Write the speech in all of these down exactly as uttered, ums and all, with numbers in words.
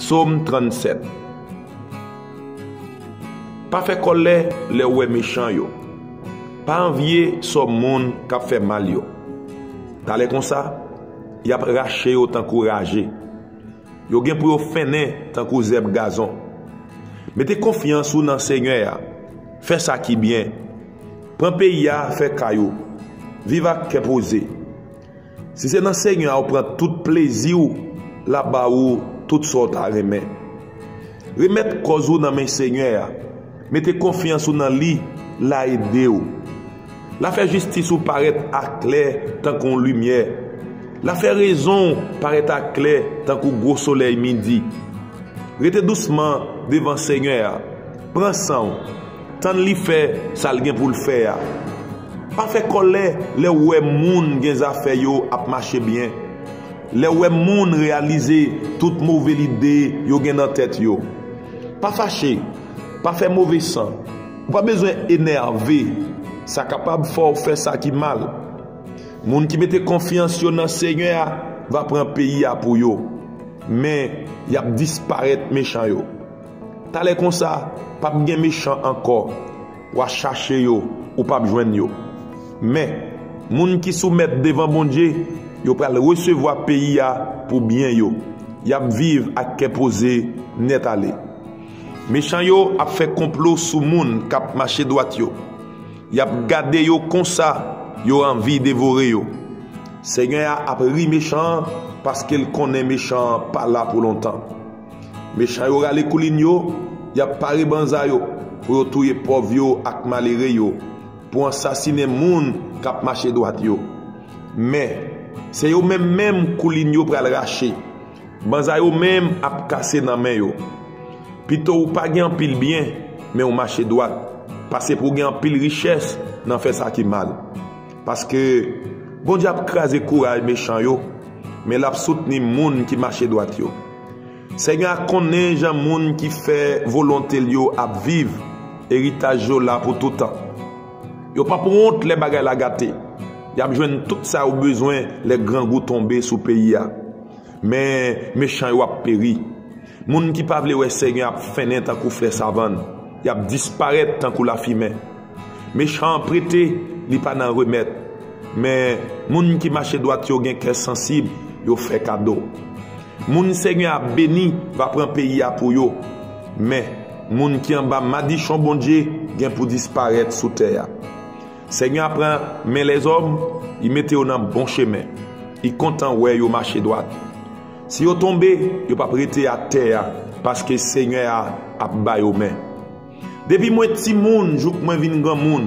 Sòm trannsèt. Pa fè kòlè lè w wè mechan yo. Pa anvye sò moun k ap fè mal yo. Talè konsa, y ap rache yo tankou raje. Yo gen pou yo fennen tankou zèb gazon. Mete konfyans ou nan Senyè a. Fè sa ki byen. Pran peyi a fè kay ou. Viv ak kè poze. Si se nan Senyè a w pran tout plezi w, l ap ba ou tout sa w ta renmen. Remèt kòz ou nan men Senyè a. Mete konfyans ou nan li, l a ede w. L a fè jistis ou parèt aklè tankou yon limyè. L a fè rezon w parèt aklè tankou gwo solèy midi. Rete dousman devan Senyè a. Pran san w. Tann li fè sa l gen pou l fè a. Pa fè kòlè lè w wè moun gen zafè yo ap mache byen. Lè w wè moun reyalize tout move lide yo gen nan tèt yo. Pa fache. Pa fè move san. Ou pa bezwen enève. Sa kapab fè w fè sa ki mal. Moun ki mete konfyans yo nan Senyè a va pran peyi a pou yo. Men, y ap disparèt mechan yo. Talè konsa, p ap gen mechan ankò. W a chache yo, ou p ap jwenn yo. Men, moun ki soumèt devan Bondye, yo pral resevwa peyi a pou byen yo. Y ap viv ak kè poze nèt ale. Mechan yo ap fè konplo sou moun k ap mache dwat yo. Y ap gade yo konsa, yo anvi devore yo. Senyè a ap ri mechan an, paske l konnen mechan an pa la pou lontan. Mechan yo rale koulin yo, y ap pare banza yo pou yo touye pòv yo ak malere yo, pou ansasinen moun k ap mache dwat yo. Men, se yo menm menm koulin yo pral rache. Banza yo menm ap kase nan men yo. Pito w pa gen anpil byen, men w mache dwat, pase pou w gen anpil richès nan fè sa ki mal. Paske Bondye ap kraze kouraj mechan yo, men l ap soutni moun ki mache dwat yo. Senyè a konnen jan moun ki fè volonte l yo ap viv, eritaj yo la pou toutan. Yo p ap wont lè bagay la gate. Y ap jwenn tout sa yo bezwen lè grangou tonbe sou peyi a. Men mechan yo ap peri. Moun ki pa vle wè Senyè ap fennen tankou flè savann. Y ap disparèt tankou lafimen. Mechan an prete, li pa nan remèt. Men moun ki mache dwat yo gen kè sansib, yo fè kado. Moun Senyè a beni va pran peyi a pou yo. Men moun ki anba madichon Bondye gen pou disparèt sou tè a. Senyè a pran men lèzòm, li mete yo nan bon chemen. Li kontan wè yo mache dwat. Si yo tonbe, yo p ap rete atè a, paske Senyè a ap ba yo men. Depi mwen timoun jouk mwen vin granmoun,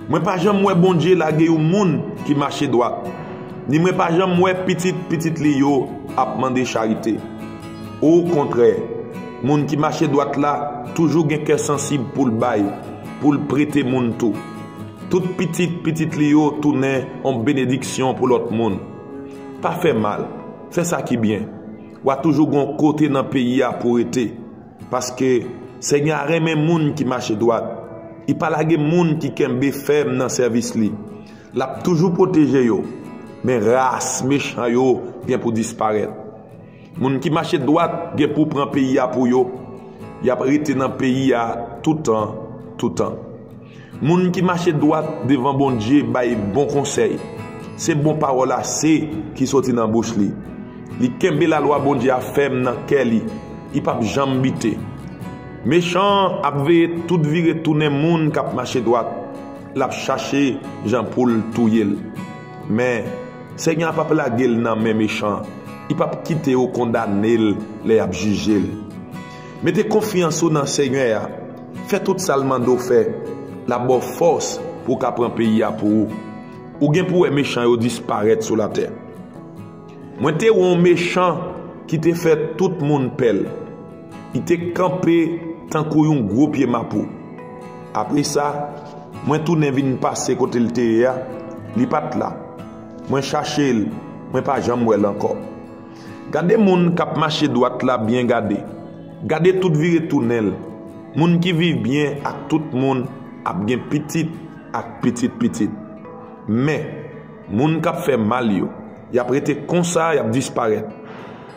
mwen pa janm wè Bondye lage yon moun ki mache dwat, ni mwen pa janm wè pitit pitit li yo ap mande charite. Okontrè, moun ki mache dwat la toujou gen kè sansib pou l bay, pou l prete moun tou. Tout pitit pitit li yo tounen yon benediksyon pou lòt moun. Pa fè mal, fè sa ki byen. W a toujou gen yon kote nan peyi a pou w rete. Paske Senyè a renmen moun ki mache dwat. Li pa lage moun ki kenbe fèm nan sèvis li. L ap toujou pwoteje yo. Men ras mechan yo gen pou disparèt. Moun ki mache dwat gen pou pran peyi a pou yo. Y ap rete nan peyi a toutan, toutan. Moun ki mache dwat devan Bondye bay bon konsèy. Se bon pawòl ase ki soti nan bouch li. Li kenbe lalwa Bondye a fèm nan kè li. Li p ap janm bite. Mechan an ap veye tout vire tounen moun k ap mache dwat. L ap chache jan pou l touye l. Men, Senyè a p ap lage l nan men mechan an. Li p ap kite yo kondane l lè y ap jije l. Mete konfyans ou nan Senyè a. Fè tout sa l mande w fè. L ap ba w fòs pou w ka pran peyi a pou ou. Ou gen pou wè mechan yo disparèt sou latè. Mwen te wè yon mechan ki te fè tout moun pè l. Li te kanpe tankou yon gwo pye mapou. Apre sa, mwen tounen vin pase kote l te ye a, li pa t la. Mwen chache l, mwen pa janm wè l ankò. Gade moun k ap mache dwat la byen gade. Gade tout vire tounen l. Moun ki viv byen ak tout moun ap gen pitit ak pitit pitit. Men, moun k ap fè mal yo, y ap rete konsa, y ap disparèt.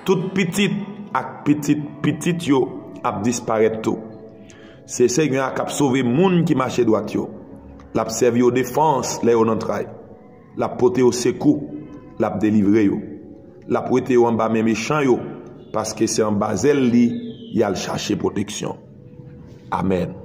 Tout pitit ak pitit pitit yo ap disparèt tou. Se Senyè a k ap sove moun ki mache dwat yo. L ap sèvi yo defans lè yo nan tray. L ap pote yo sekou. L ap delivre yo. L ap wete yo anba men mechan yo, paske se anba zèl li y al chache pwoteksyon. Amèn.